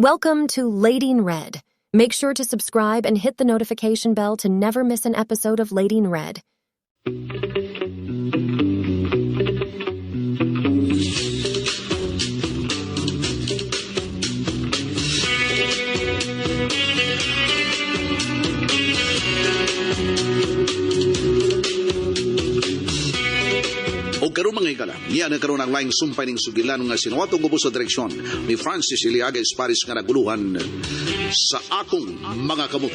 Welcome to Lady in Red. Make sure to subscribe and hit the notification bell to never miss an episode of Lady in Red. O karon mga higala, niya na karon ang laing sumpay ning sugilan nga sinuwatong ubos sa direksyon ni Francis Iliaga Esparis nga naguluhan sa akong mga kamot.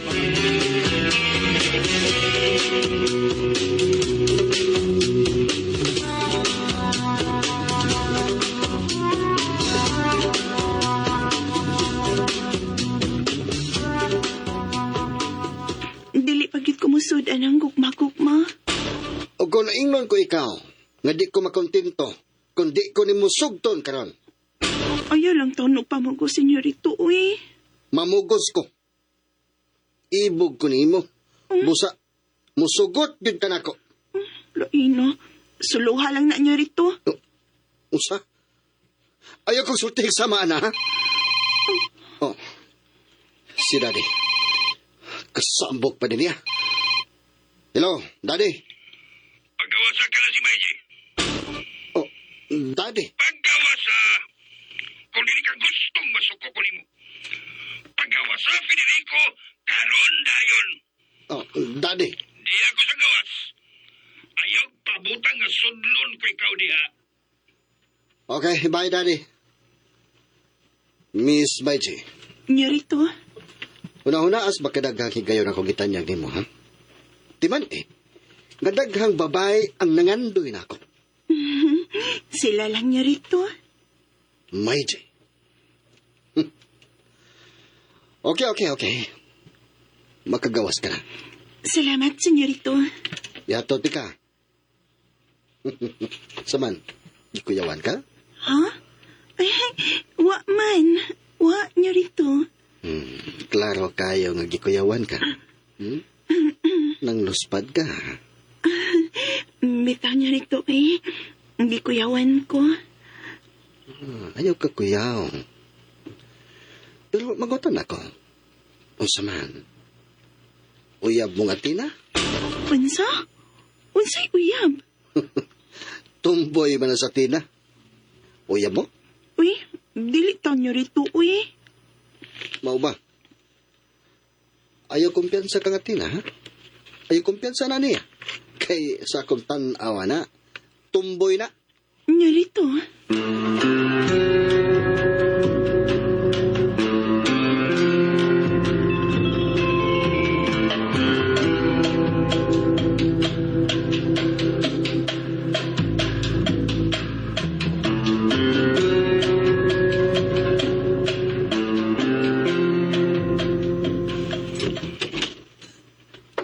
Dili pa gyud ko musud anang gugma-gugma. O kung naingnon ko ikaw, nga di ko makontento, kung di ko nimo sugton karon, Ayaw lang taon og pamugo, senyorito, uy. mamugos ko. Ibog ko nimo. Busa, musugot gyud ka nako. Laino, suluha lang na niya rito. Usa? Ayaw kong sulti sama ana, ha? Oh, si Daddy. Kasambok pa din niya. Hello, Daddy. Pagkawasa ka na si Maiji. Oh, Daddy. Pagkawasa! Kung dili ka gustong masuko ko nimo. Pagkawasa, Federico, karon dayon. Oh, Daddy. Di ako sa gawas. Ayaw pabutang nga sudlon ko ikaw diha. Okay, bye, Daddy. Miss Maiji. Niya rito. Una-una as ba kadaghang higayon ako gitanyag nimo, ha? Timan eh, nga daghang babae ang nangandoy nako. Sila lang niya rito. Maiji. Okay, okay, okay. Makagawas ka na. Salamat, senyorito. Yato ti ka. Saman, gikuyawan ka? Ha? Ay, wa man. Wa niya rito. Klaro kayo nga gikuyawan ka. Hmm? Nang luspad ka. Bitaw niya rito, eh. Hindi kuyawan ko. Ah, ayaw ka kuyaw. Pero magutan ako. Unsa man? Uyab mong atina? Unsa? Unsay uyab? Tumboy man na sa tina. Uyab mo? Uy, dili taon niya rito, uy. Mao ba? Ayaw kumpiyansa kang atina, ha? Ayaw kumpiyansa na niya. Kay sa akong tan-awa na, tumboy na. Niya rito.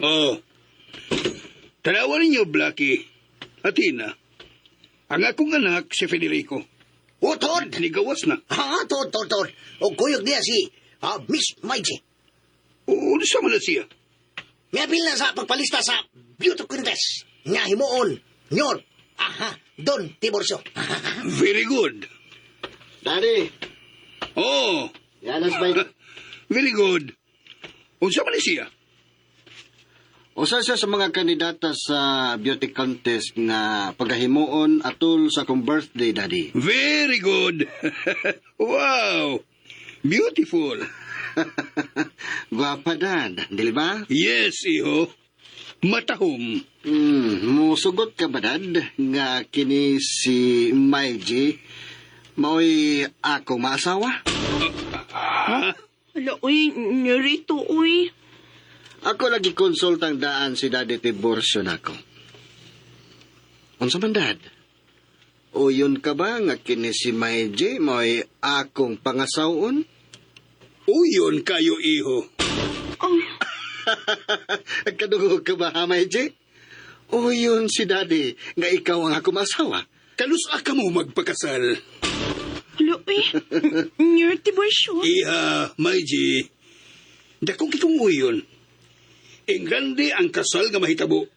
Oh. Tanawa ninyo, Blackie. Atina. Ang akong anak, si Federico. O, Tod! Nigawas na. Ha, Tod, Tod, Tod. O, kuyog niya si Miss Maiji. Unsa man na siya? Miapil na sa pagpalista sa beauty contest. Nga himuon, nyor, aha, Don Tiburcio. Very good. Daddy, Oh, yanas ba? very good. Unsa man na siya? Usa siya sa mga kandidata sa beauty contest nga pagahimuon atol sa akong birthday, Daddy. Very good. Wow. Beautiful. Gwapa, Dad. Dili ba? Yes, iho. Matahom. Musugot ka ba, Dad? Nga kini si Maiji, mao'y akong maasawa? Ha? Ala, uy, niya rito, uy. Ako lagi konsultang daan si Daddy Tiburcio nako. Unsa man, Dad? O yun ka ba nga kini si Maiji, mao'y akong pangasawon? Uyon kayo, iho. Oh, Kadungog ka ba, ha, Maiji? O yun si Daddy, nga ikaw ang akong maasawa. Kalusa ka mo magpakasal. ala, uy. Niya Tiburcio. Iha, Maiji. Dakong kikong uyon. Ingrande ang kasal nga mahitabo.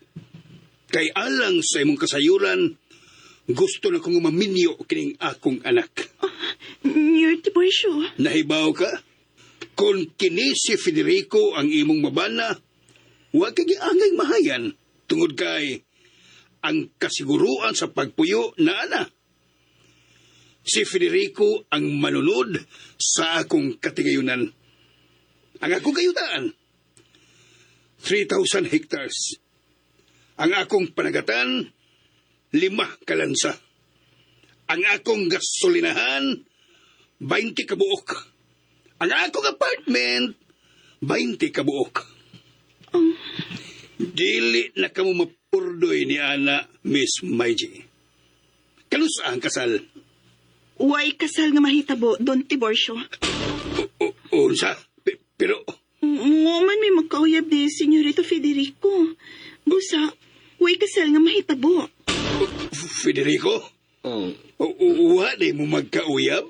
Kay alang sa imong kasayuran, gusto na kong maminyo kining akong anak. Niya Tiburcio. Nahibaw ka? Kung kini si Federico ang imong mabana, wa kay giangay mahayan tungod kay ang kasiguruan sa pagpuyo na ana. Si Federico ang manunod sa akong katigayunan. Ang akong kayutaan, 3,000 hectares. Ang akong panagatan, 5 kalansa. Ang akong gasolinahan, 20 kabuok. Ang akong apartment, 20 kabuok. Dili na kamo mapurdoy ni Ana, Miss Maiji. Kanusa ang kasal? Way kasal nga mahitabo, Don Tiburcio. Unsa? Pero, Mo man may magkauyab ni Senyorito Federico. Busa, way kasal nga mahitabo. Federico, Oh, wa di mo magkauyab?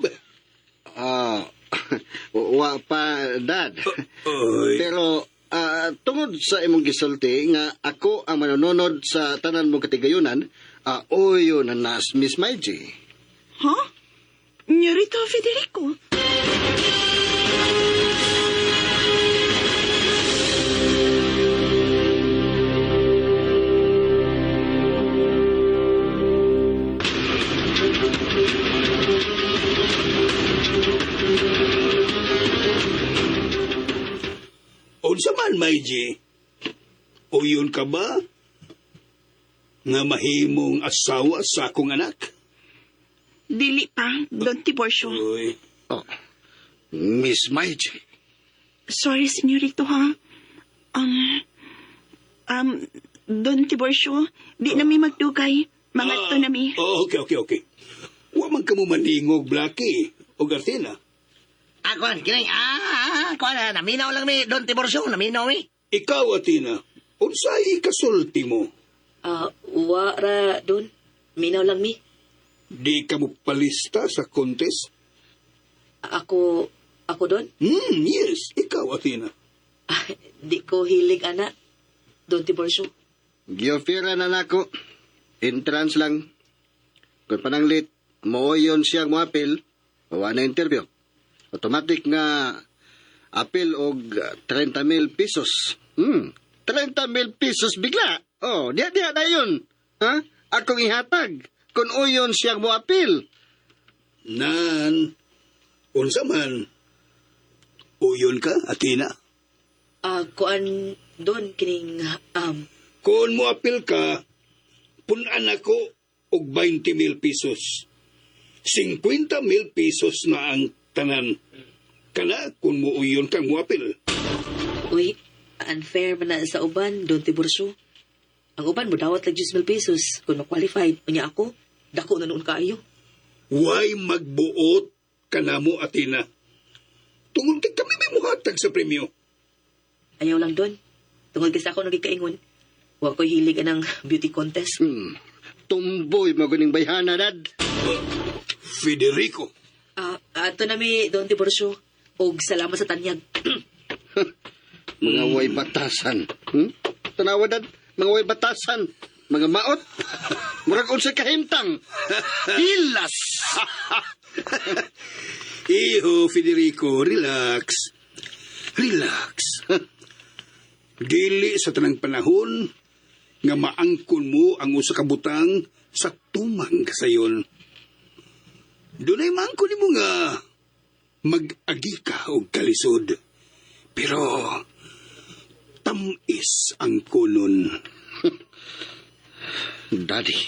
Wa pa, Dad. Oy. Pero tungod sa imong gisulti nga ako ang manunod sa tanan mong katigayunan, uyo na nas Miss Maiji. Ha? Senyorito Federico? Unsa man, Maiji? Uyon ka ba nga mahimong asawa sa akong anak? Dili pa, Don Tiburcio. Oy. Oh, Miss Maiji. Sorry, Senyorito, ha? Don Tiburcio, di na mi magdugay. Mga to na mi. Oh, okay. Wa man kamo maningog, Blackie o Gartina. Kuan, kining, kuan, naminaw lang mi, Don Tiburcio, naminaw mi. Ikaw, Athena, unsay kasulti mo? Wa ra Don. Minaw lang mi. Di ka mo palista sa contest? Ako Don? Yes, ikaw, Athena. Di ko hilig ana. Don Tiburcio. Giofira na nako. Entrance lang. Kung pananglit, mooyon siyang moapil, wa na interview. Automatic nga apil og 30,000 pesos. 30,000 pesos bigla. Oh, diha na yun. Ha? Akong ihatag. Kung uyon siyang moapil. Nan, unsa man? Uyon ka, Athena? Kuan Don kining Kung moapil ka, punan ako og 20,000 pesos. 50,000 pesos na ang tanan. Kana kung muuyon kang moapil. Uy, unfair man na sa uban, Don Tiburcio. Ang uban mo dawat lang 10,000 pesos kung ma-qualified. Unya ako, dako na noon kaayo. Way magbuot ka na mo, Athena. Tungod kay kami may muhatag sa premyo. Ayaw lang, Don. Tungod kasi ako nagikaingon. Wa ko'y hilig anang beauty contest. Tumboy maguning bayhana, Dad. Federico. Ato na mi, Don Tiburcio. Og salamat sa tanyag. Mga way batasan. Tanawa, Dad. Mga way batasan. Mga maot. Murag unsa kahimtang. Hilas. Iho, Federico, relax. Relax. Dili sa tanang panahon nga maangkon mo ang usa ka butang sa tumang kasayon. Dunay maangkon nimo nga mag-agi ka og kalisod. Pero tamis ang kunon. Daddy.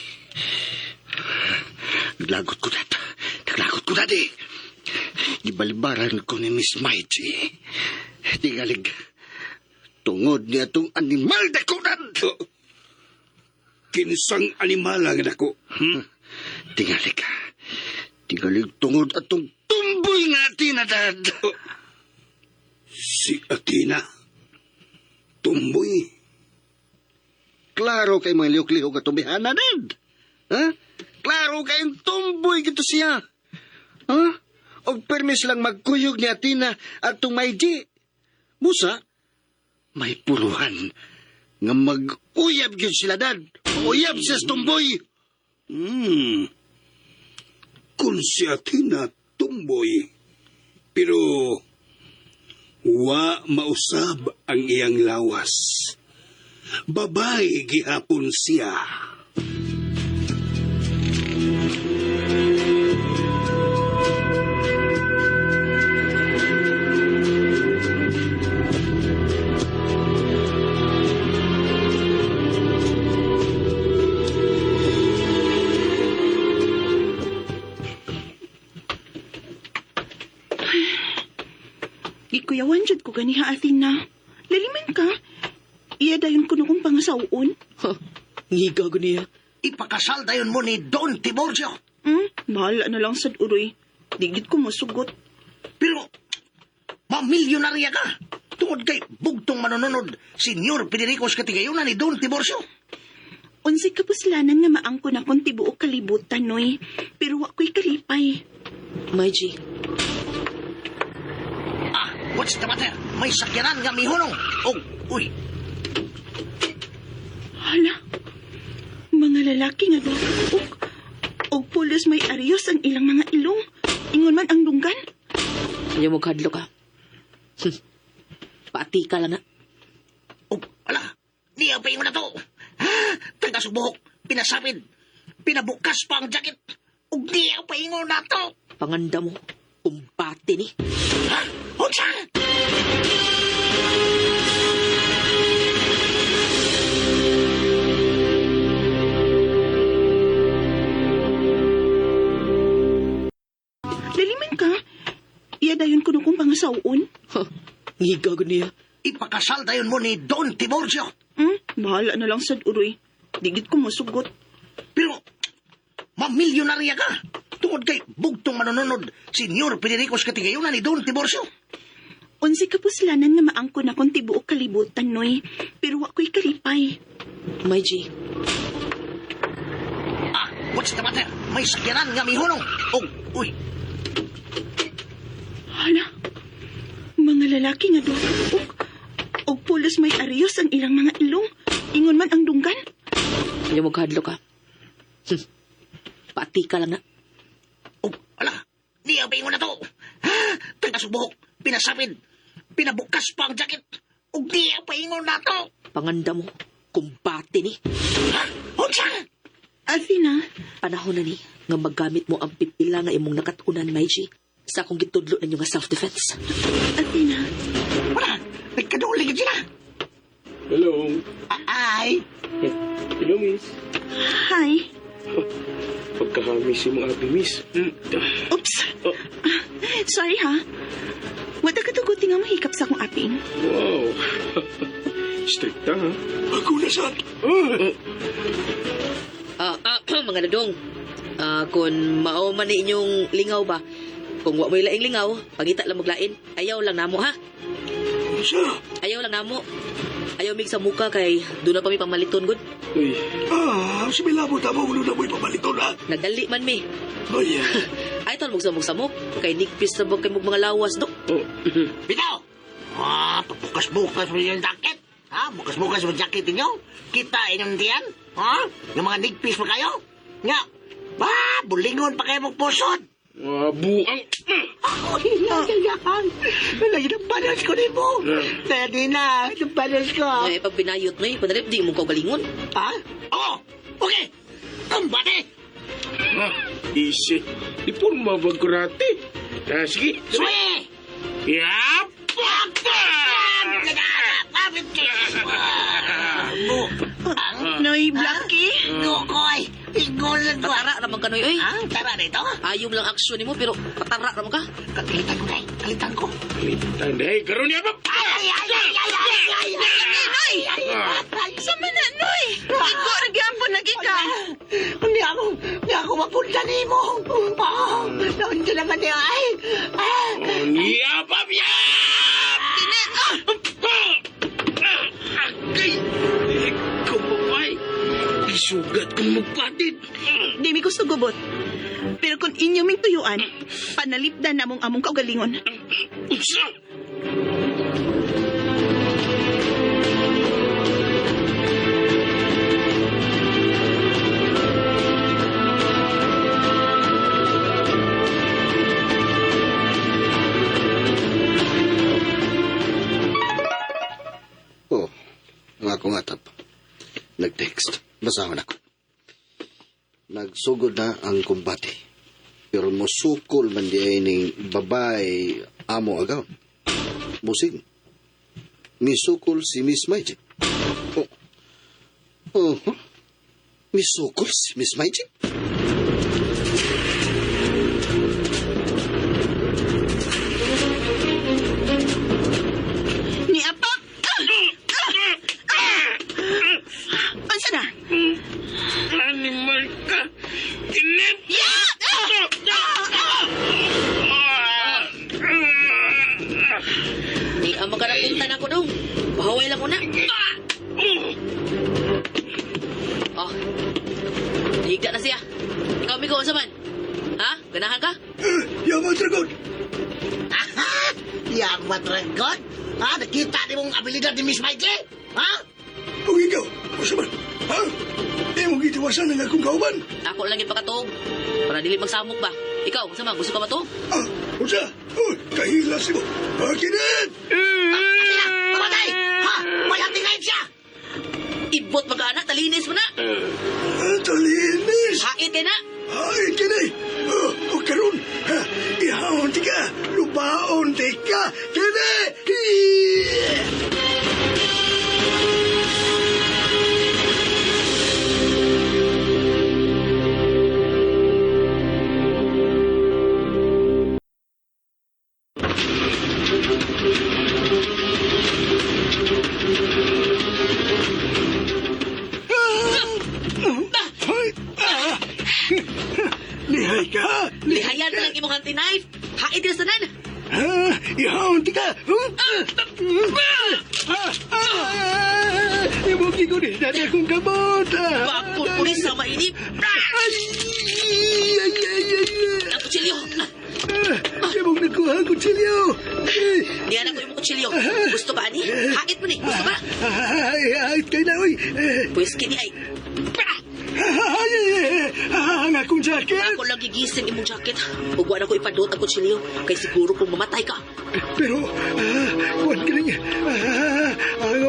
Naglagot ko, Dad. Naglagot ko, Daddy. Gibalibaran ko ni Miss Mighty. Tingalig. Tungod niya itong animal dako, Dad. Oh, kinsang animal ang dako. Tingalig. Tingalig tungod atong tumboy nga Athena, Dad. Oh, si Athena. Tumboy. Klaro kay mga lihok-lihok atong bihana, Dad. Ha? Klaro kay tumboy gito siya. Ha? Og permis lang magkuyog ni Athena atong Maiji. Busa, may puruhan nga mag-uyab gyud sila, Dad. Uyab siya sa tumboy. Kung si Athena tumboy, pero Wa mausab ang iyang lawas. Babay gihapon siya. Gikuyawan jud ko ganiha, Athena. Laliman ka. Iya dayon kuno kong pangasawon. Ha, ngiga ko niya. Ipakasal dayon mo ni Don Tiburcio. Bahala na lang sad uroy. Digit ko masugot. Pero, mamilyonarya ka. Tungod kay bugtong manununod, Senyor Federico Katigayonan ni Don Tiburcio. Unsay kapuslanan nga maangkon akong tibuok kalibutan, noy. Pero wa ko'y kalipay. My G, Ah, what's the matter? May sakyanan nga mihunong. Oh, uy, Hala, mga lalaki nga duha ka buok. Og pulos may ariyos ang ilang mga ilong. Ingon man ang dunggan. ayaw mo kadlo ka. Paati ka lang na. Oh, ala, niya pa na to. Ha? Tagas og buhok, pinasapid, pinabukas pa ang jacket. Ug niya pa na to. Panganda mo, kumbate ni. Ha? Unsa? Laliman ka. Iya dayon kuno kong pangasawon. Ha, ngiga ko niya. Ipakasal dayon mo ni Don Tiburcio. Bahala na lang sad uroy. Digit ko masugot. Pero, mamilyonarya ka. Tungod kay bugtong manununod, Senyor Federico Katigayonan ni Don Tiburcio. Unsay kapuslanan nga maangkon akong tibuok kalibutan, noy. Pero wa ko'y kalipay. My G, Ah, what's the matter? May sakyanan nga mihunong. Oh, uy, Hala, mga lalaki nga duha ka buok. Og pulos may ariyos ang ilang mga ilong. Ingon man ang dunggan. ayaw mo kadlo ka. Paati ka lang na. Oh, ala, niya pa na to. Ha? Tagas og buhok, pinasapid, pinabukas pa ang jacket. Ug niya pa na to. Panganda mo, kumbate ni. Ha? Unsa? Athena, Panahon na ni, nga maggamit mo ang pipila nga imong nakatunan, My G, sa akong gitudlo ninyo nga self-defense. Athena, Wala, nagkaduling sila. Hello. Ay, Hello, miss. hi. Pagkakamiss yung mga abi, miss. Oops. Oh. Ah, sorry ha. Wala ka tuguti nga mahikap sa akong aping. Wow. Stricta, ha? Ako na sad. Mga dadong, kung mao man ni inyong lingaw ba, kung wa mo'y laing lingaw, pangita lang maglain. Ayaw lang namo, ha? Unsa? Ayaw lang namo. Ayaw mig sa muka kay doon na pa mi pamaliton, good. Uy, Ah, si Milabo tama ulo na mo'y pamalito na. Nagdali man mi. Ay, Ay tol mugsamok-samok kay nigpis na ba kay mong mga lawas do. oh. bitaw. Ah, bukas-bukas mo yung jacket. Ha? Bukas-bukas mo jacket ninyo? Kita inyong tiyan? Ha? Yung mga nigpis pa kayo? Nga, ba, bulingon pa kayo magpusod. Mga buang. Ako, hilayayahan. Lagi ng balas ko ni mo. Pwede na, ng balas ko. Ay pag pinayot noy, panalip di mo kaugalingon. Ha? Oo, okay. Kumbate. Ah, easy. Di puro mabagkurate. Ah, sige. Swe! Yap! Noy, Blackie. Kukoy! Igulan ko! Patara raman ka noy oy. Ah, tara na ito? Ayaw lang aksyon nimo pero patara raman ka. Kalitan ko, kay. Kalitan ko. Kalitan, eh. Karoon niya ba? Ay, ay, ay, ay, ay, ay, ay, Noy! ay, ay, Sama na, Noy! Igo, nagyampon lagi ka. Hindi ako, hindi ako mapunta ni mo. Ah, nandiyan naman niya, ay. Ah, Oh, niya pa, yap! Dili, ah! Ah, Agay! Ikaw, babae. Isugat kong magpatid. Di mi gusto gubot. Pero kung inyo ming tuyuan, panalipdan namong among kaugalingon. Unsa? Akong atap. Nag-text. Basahon ako. Nagsugod na ang kumbate. Pero musukol man di ay ning babay amo agaw. Busing. Misukol si Miss Maiji. Oh. Oh. Huh? Misukol si Miss Maiji? Ni apa? Ah! Ah! Ah! Unsa na? Animal ka! Kinip! Ya! Ah! Ah! Ah! Ni ang magkarapunta na ko dong. Bahaway lang ko na. Oh. Higda na siya. Ikaw, amigo, unsa man? Ha? Ganahan ka? Yaman, Dragon! Yamat ragon. Ha? Nakita ni mong abilidad ni Miss Maiji? Ha? Kung ikaw, unsa man? Ha? Imong gitiwasan ang akong kauban? Ako lang yung pagkatuog. Para dili magsamok ba? Ikaw, unsa man? Gusto ka ba to? Ah, unsa? Oh, kahilas mo. Pakinit! Sila! Mamatay! Ha? May hatingayin siya! Ibot mga anak, talinis mo na. Ah, talinis! Hait kay na. Ay, kini! Oh, o karon, ha, ihawon ti ka! Lubaon ti ka! Kini! Ay, ah. Lihay ka! Lihayan na lang imong hunting knife. Hait ka sa tanan. Ah, ihawon ti ka! Ah, ah, Ibuki ko ni dati akong kamot! Ah, Bakit pulis sa mainip? Ay, ay, ay, ay, ay. Ang kutsilyo. Ah, Imong nakuha ang kutsilyo! Ay, Diyan ako imong kutsilyo. Gusto ba ani? Hait mo ni. Gusto ba? Ay, ay, kay na, oy! Eh, Pwes kini ay. Ay, ay, ay, ang akong jacket! Ako lang gigising imong jacket. Ug wala ko ipadot ang kutsilyo kay siguro kung mamatay ka. Pero, kuwan ka rin. Ang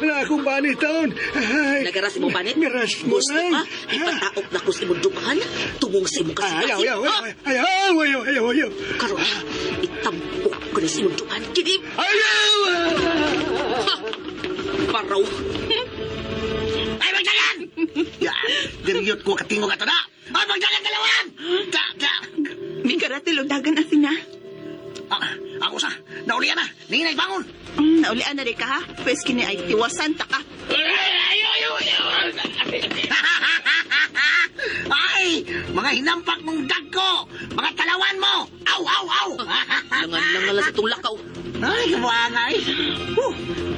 na akong banit taon. Ay, Nagaras imong panit? Ngaras mo Gusto lang. ka? Ipataok na ko sa imong dughan tungong sa imong Ayaw, kasing-kasing. ayaw, Ha? ayaw, ayaw, ayaw, ayaw, ayaw. Karon, itampok ko na sa imong dughan. Kini! Ayaw! Ha! Paraw. Ay, magdagan! Ya, Diryot ko katingog ato na! Ay, magdagan kalawan! Ta, ta! Mikaratil og dagan Athena. Ah, ako sa, naulian na! Ninay, bangon! Naulian na rin ka ha. Pwes kini ay tiwasan ta ka. Ayaw, ayaw, ayaw! Ay! Mga hinampak mong dagko! Mga talawan mo! Aw, aw, aw! Langan-langan lang sa tulak ka. oh. Ay, kabuhanga ay! Huh.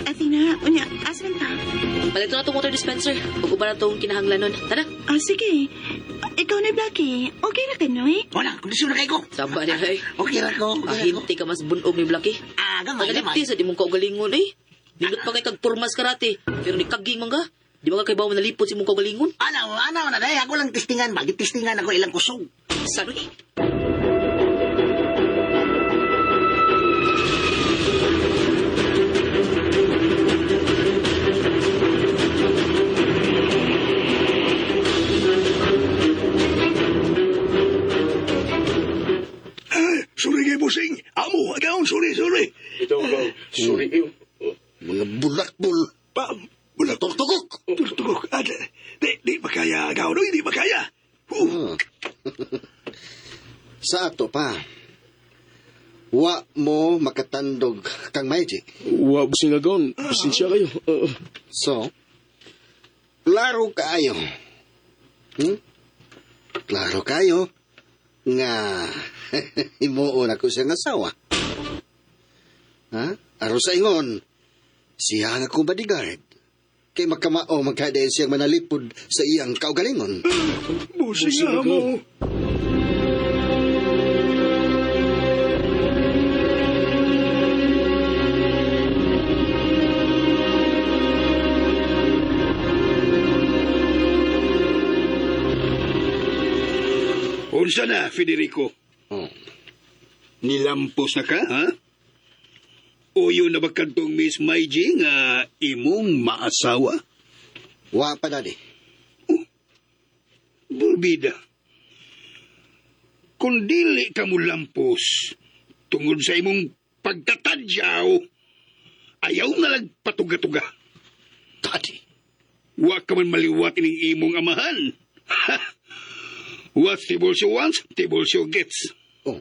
Athena, unya, asman ta? Palito na itong water dispenser. Ug uban na itong kinahanglanon. Tara. Ah, sige. Ikaw na, Blackie. Okay ra ka, no eh? Wala, kondisyon na kayo ko. Saba niya ay. Okay ra ko, okay ra ko. Ahinti ka mas bunog ni Blackie. Ah, gamay, gamay. Tagalipti sa di mong kaugalingon eh. Nindot pa kay kag purmas karate. Pero ni kaging man ka. Di ba ka kay bawo nalipod si mong kaugalingon? Ana, ana, ana, dahil ako lang testingan ba? Gitistingan ako ilang kusog. Sano eh? Ah, Sorry kay Busing. Amo, agaon, sorry, sorry. Ito, ikaw. Sorry kayo. Mga bulakbul. Pa, wala. Tugtugok! Tugtugok. Ah, di, di makaya, agaon, oy, di makaya. Sa ato pa. Wa mo makatandog kang Maiji. Wa, busing agaon. Pasensya kayo. Oo. So, klaro kaayo. Klaro kayo nga himuon ako siyang asawa. Ha? Aron sa ingon, siya ang akong bodyguard. Kay makamao magkadayon siyang manalipod sa iyang kaugalingon. Busing, Busing, amo. Unsa na, Federico? Oh. Nilampos na ka, ha? Uyo na ba kadtong Miss Maiji nga imong maasawa? Wa pa, Daddy. Burbida. Kung dili ka mo lampos, tungod sa imong pagtatadyaw, ayaw na lang patuga-tuga. Daddy. Wa ka man maliwat ining imong amahan. What Tiburcio wants, Tiburcio gets. Oh,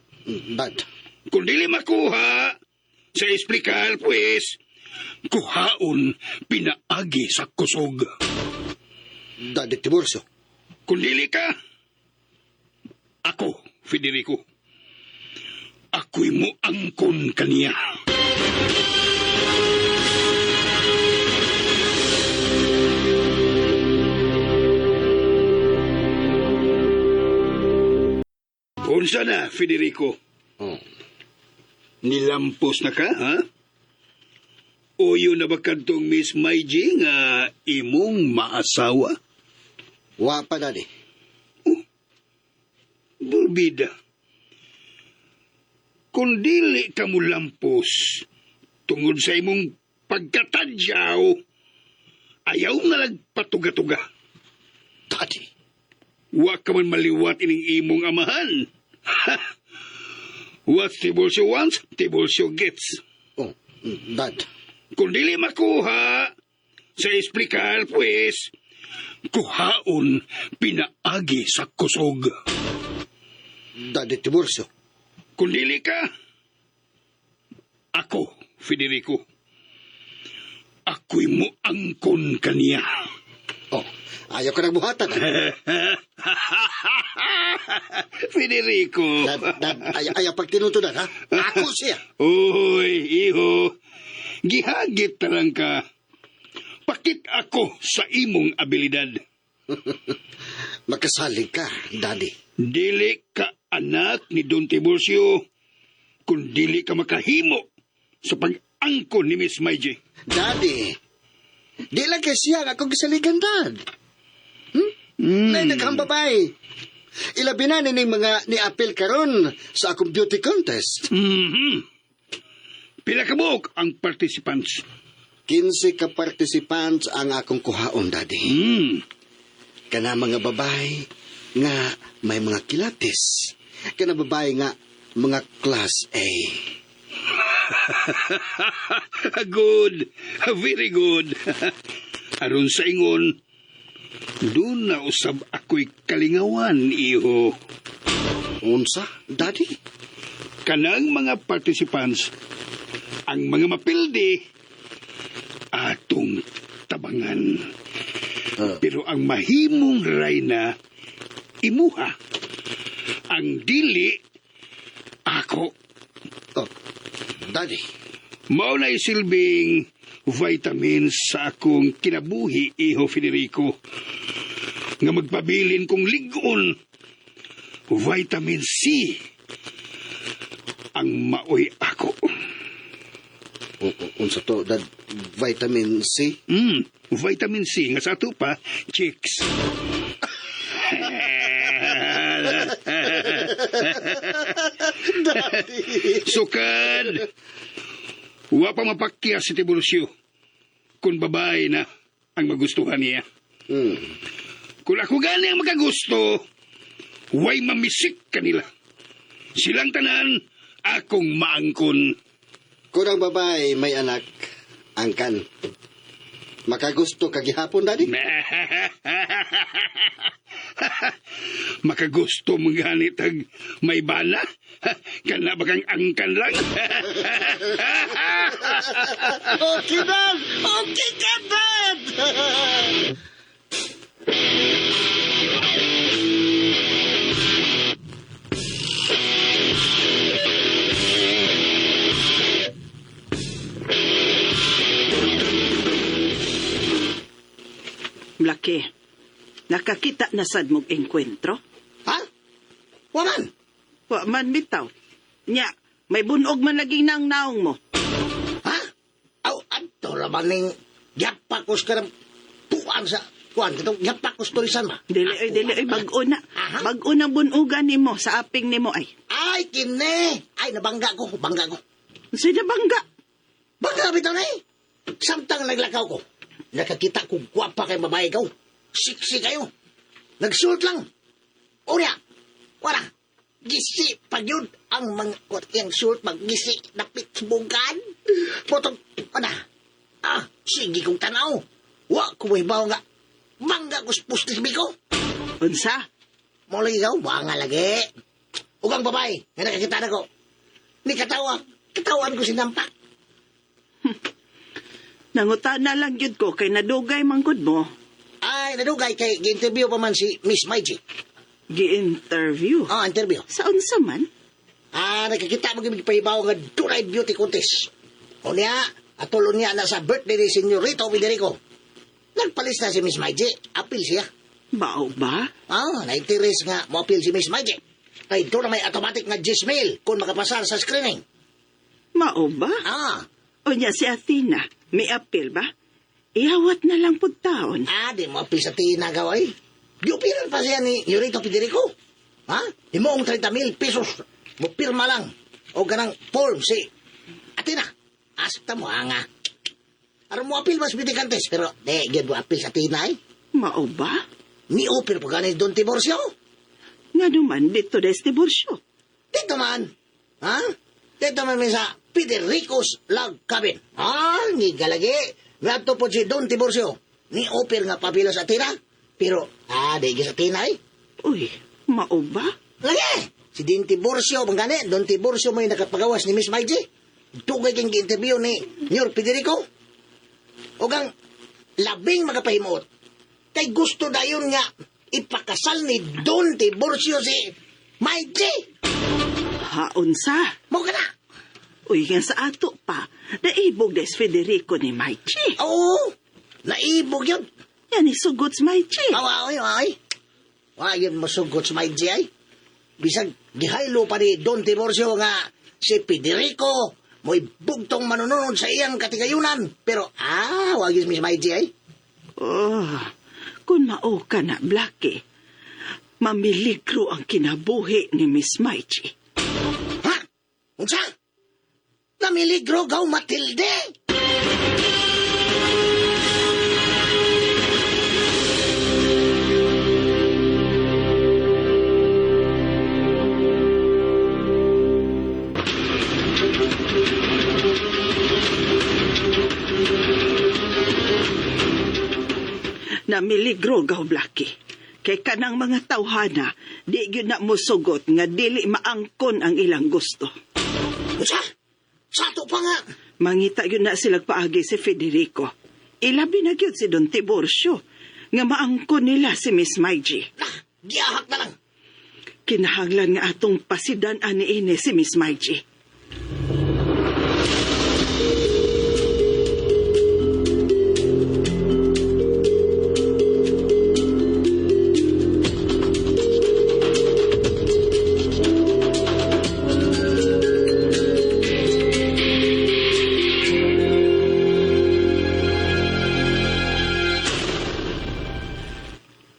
Dad. Kung dili makuha, sa esplikal pues, kuhaon pinaagi sa kusog. Daddy Tiburcio. Kung dili ka, ako, Federico, ako'y mo angkon kaniya. Unsa na, Federico? Oh. Nilampos na ka, ha? Uyo na ba kadtong Miss Maiji nga imong maasawa? Wa pa, Daddy. Burbida. Kung dili ka mo lampos, tungod sa imong pagkatadyaw, ayaw na lang patuga-tuga. Daddy. Wa ka man maliwat ining imong amahan. What Tiburcio wants, Tiburcio gets. Oh, Dad. Kung dili makuha, sa esplikal pues, kuhaon pinaagi sa kusog. Daddy Tiburcio. Kung dili ka, ako, Federico, ako'y mo angkon kaniya. Oh, ayaw ka nagbuhatan. Federico. Dad, Dad, ayaw pagtinutunan, ha? Ako siya. Uy, iho, gihagit na lang ka. Pakit ako sa imong abilidad. Makasalig ka, Daddy. Dili ka anak ni Don Tiburcio kung dili ka makahimo sa pag-angkon ni Miss Maiji. Daddy, di lang kay siya ang akong gisaligan, Dad. Hmm? Nay, daghang babae. Ilabi na nining mga ni-apil karon sa akong beauty contest. Mhm. Pila ka buok ang participants. 15 ka participants ang akong kuhaon, Daddy. Kana mga babae nga may mga kilatis. Kana babae nga mga class A. Good. Very good. Aron sa ingon, doon na usab ako'y kalingawan, iho. Unsa, Daddy? Kanang mga participants, ang mga mapildi, atong tabangan. Pero ang mahimong rayna, imuha. Ang dili, ako. Oh, Daddy. Mao na isilbing vitamins sa akong kinabuhi, iho Federico. Nga magpabilin kong ligon, vitamin C ang maoy ako. Unsa to, Dad? Vitamin C? Vitamin C nga sa ato pa, chicks. Daddy! Sukad! Wa pa mapakya si Tiburcio kung babae na ang magustuhan niya. Kung ako gani ang makagusto, way mamisik kanila. Silang tanan, akong maangkon. Kung ang babae may anak, angkan. Makagusto ka gihapon, Daddy? Makagusto mo ganit ag may bana? Kana ba kang angkan lang? Okay, Dad! Okay ka, Dad! Laki, nakakita na sad mong engkwentro? Ha? Waman! Wa man bitaw. Nya, may bunog man lagi nang naong mo. Ha? Aw, adto raman ning yapakos ka ng tuan sa kuan katong yapakos tulisan ba? Dili oy, dili oy, bag-o na. Aha. Bag-o na bunugan nimo sa aping nimo ay. Ay, kini! Ay, nabangga ko, bangga ko. Unsay nabangga? bitaw na eh. Samtang naglakaw ko, nakakita ko gwapa kay babae kaw. Siksi kayo. Nagsuot lang. Unya, wala. Gisi pag yun ang mga iyang suot maggisi napit sa bungkan. Potong, ana. Ah, sige kong tanaw. Wa ko mahibaw nga. Mangga ko sa pustis biko. Unsa? Mo lagi ikaw, wa nga lagi. Ug ang babae, nga nakakita na ko. Ni katawa, katawan ko sinampak. Nangutana lang gyud ko kay nadugay manggod mo. Ay, nadugay kay gi-interview pa man si Miss Maiji. Gi-interview. Ah, interview. Sa unsa man? Ah, nakakita mo gimig pahibaw nga dunay beauty contest. O niya, atulon niya na sa birthday ni Senyorito Federico. Nagpalis na si Miss Maiji, apil siya. Mao ba? Ah, na-interes nga mo apil si Miss Maiji. Kay doon na may automatic nga 10,000 kung makapasar sa screening. Mao ba? Ah, Unya si Athena, may appeal ba? Ihawat na lang pud taon. Ah, di mo apil sa tinagaw ay. Giupiran pa siya ni Yorito Federico. Ha? Himoong 30,000 pesos. Mo pirma lang. O ganang form si Atina. Asta mo nga. Aron mo apil mas bitikantes. Pero di, gyud mo apil sa Tina ay. Mao ba? Ni opir pa gani Don Tiburcio. Nga naman dito des diborsyo. Dito man. Ha? Dito man mi sa Federico's Log Cabin. Ha? Ngigalagi. Ngadto po si Don Tiburcio. Ni opir nga papila sa Atina. Pero, ah, di gyud sa Tina ay. Uy, mao ba? Lagi! Si Don Tiburcio, manggani, Don Tiburcio may nakapagawas ni Miss Maiji. Dugay kang gi-interview ni Nyor Federico. O gang labing makapahimuot. Kay gusto dayon nga ipakasal ni Don Tiburcio si Maiji. Haunsa? Mo ka na! Uy, nga sa ato pa, naibog des Federico ni Maichi. Oo! Naibog yun. Yan isugot si Maichi. Awa, oy, oy. Wa yun masugot sa Maiji ay. Bisag gihaylo pa ni Don Tiburcio nga si Federico mo'y bugtong manununod sa iyang katigayunan. Pero, ah, wag yun Miss Maiji ay. Oh, kung mao ka na, Blackie, mamiligro ang kinabuhi ni Miss Maichi. Ha? Unsa? Namiligro gaw Matilde! Namiligro gaw, Blackie. Kay kanang mga tawhana, di gyud na mosugot nga dili maangkon ang ilang gusto. Unsa? Sato pa nga. Mangita gyud na sila paagi si Federico. Ilabi na gyud si Don Tiburcio nga maangkon nila si Miss Maiji. Nah, giyahak na lang. Kinahanglan nga atong pasidan ani ini si Miss Maiji.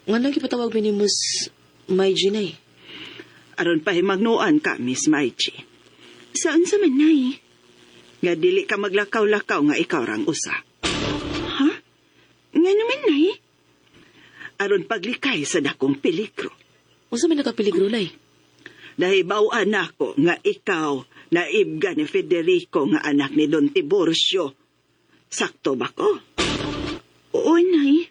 Nga nang gipatawag mi ni Miss Maiji nay. Aron pahimagnuan ka, Miss Maichi. Saan sa man, Nay? Nga dili ka maglakaw-lakaw nga ikaw rang usa. Ha? Nga naman, Nay? Aron paglikay sa dakong peligro. Unsa man nakapeligro nay? Nahibaw-an nako nga ikaw naibga ni Federico nga anak ni Don Tiburcio. Sakto ba ko? Oo, Nay.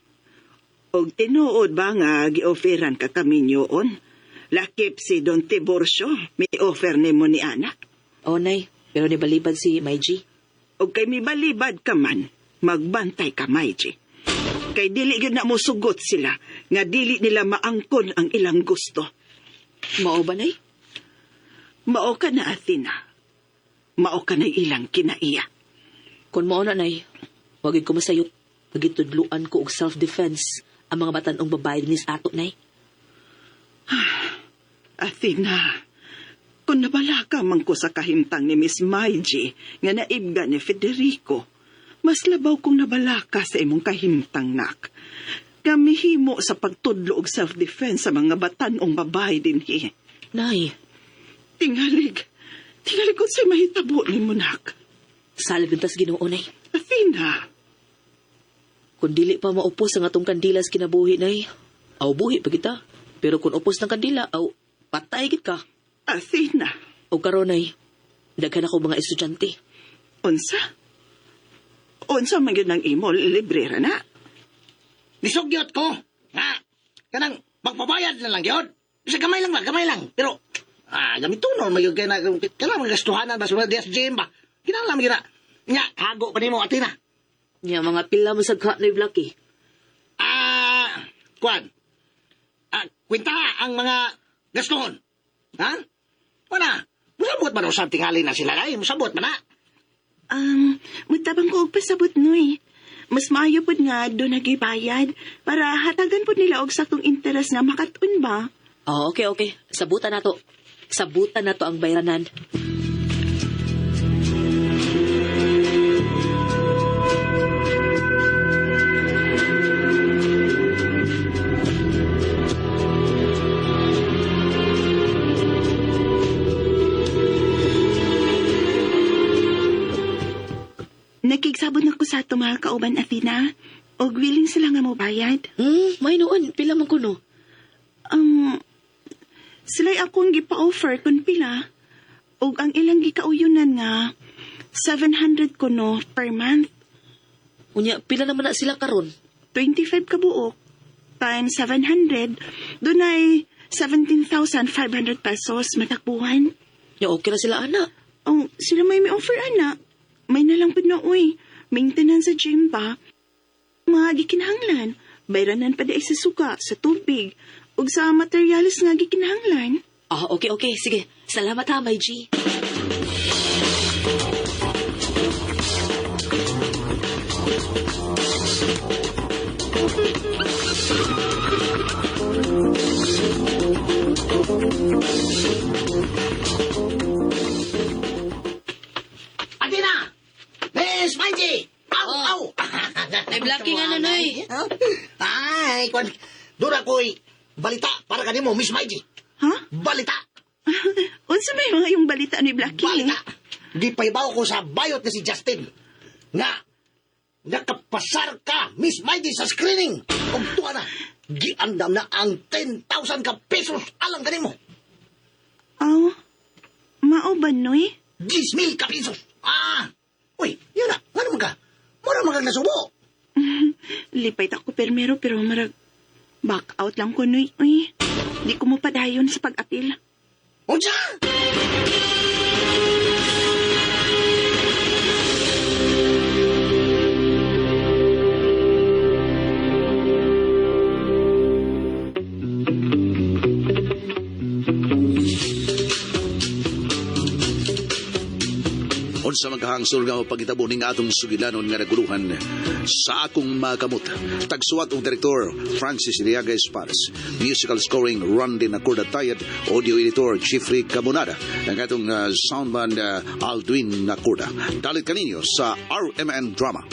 Og tinuod ba nga gi-offeran ka kami niyoon? Lakip si Don Tiburcio, may offer nimo ni anak. Oh nay, pero nibalibad si Maiji. Og kay mibalibad ka man, magbantay ka, Maiji. Kay dili gyud na mosugot sila nga dili nila maangkon ang ilang gusto. Mao ba nay? Mao ka na, Athena. Mao ka na ilang kinaiya. Kung mao na nay, wag gyud ko masayop. Pagitudluan ko og self-defense ang mga batan-ong babae dinis ato nay. Athena, kung nabala ka man ko sa kahimtang ni Miss Maiji nga naibga ni Federico, mas labaw kung nabala ka sa imong kahimtang nak. Gamihimo sa pagtudlo og self-defense sa mga batan-ong babae dinhi. Nay, Tingalig, tingalig kung sa'y mahitabo ni Monak. salig tas Ginoo nay. Athena. Kung dili pa maupos ang atong kandila sa kinabuhi, nay, aw buhi pa kita. Pero kung upos ng kandila, aw patay gid ka. Athena. O karon nay, daghan ako mga estudyante. Unsa? Unsa man gyud ang imo libre ra na? Nisugyot ko. Ha? Kanang magpabayad na lang yun. Sa gamay lang ba, gamay lang. Pero, gamitunon, magyud kay na, kanang mga gastuhanan ba, sa DS gym ba? Kinahanglan man gyud na. Nya, hago pa nimo Athena. Nya mga pila mo sa ka, Noy Blackie. Kuan. Kwenta ang mga gastuhon. Ha? Wala. Musabot man usab tingali na sila ay, musabot man na. Mutabang ko og pasabot noy. Mas maayo pud nga do nagibayad para hatagan pud nila og saktong interes nga makatun ba. Oh, okay, okay. Sabutan na to. Sabutan na to ang bayranan. Nakigsabot na ko sa ato mga kauban Athena. Og willing sila nga mobayad. May noon, pila man kuno. Sila'y akong gipa-offer kun pila. Og ang ilang gikauyunan nga 700 kuno per month. Unya, pila naman na sila karon. 25 ka buok times 700, dunay 17,500 pesos matakbuhan. Nya okay na sila ana. Oh, sila may offer ana. May nalang pud na uy. Maintenance sa gym ba? Mga gikinahanglan. Bayranan pa di ay sa suka, sa tubig, ug sa materyales nga gikinahanglan. Ah, okay, okay. Sige. Salamat ha, my G. Athena! Miss Manji! Aw, Oh. aw! Ay, blocking ano, Noy? Ay, kwan. Doon ako'y balita para kanimo, Miss Manji. Ha? Balita! Unsa may mga yung balita ni Blackie? Balita! Gipaybaw ko sa bayot ni si Justin. Nga, nakapasar ka, Miss Mighty, sa screening. Ug tuwa na, giandam na ang 10,000 ka pesos alang kanimo. Aw, mao ba, Noy? 10,000 ka pesos. Ah! Uy, yun na, nga naman ka? Mura man kang nasubo. Lipay ta ko permero pero marag back out lang ko, Noy. Uy, di ko mo padayon sa pag-apil. Unsa? Unsa maghangsol nga pagitabo ning atong sugilanon nga naguluhan sa akong makamot. Tagsuwat og direktor Francis Iliaga Espares. Musical scoring Randy Nacorda Tayad, audio editor Jeffrey Cabonada, ang atong soundman Aldwin Nacorda. Dalit kaninyo sa RMN Drama.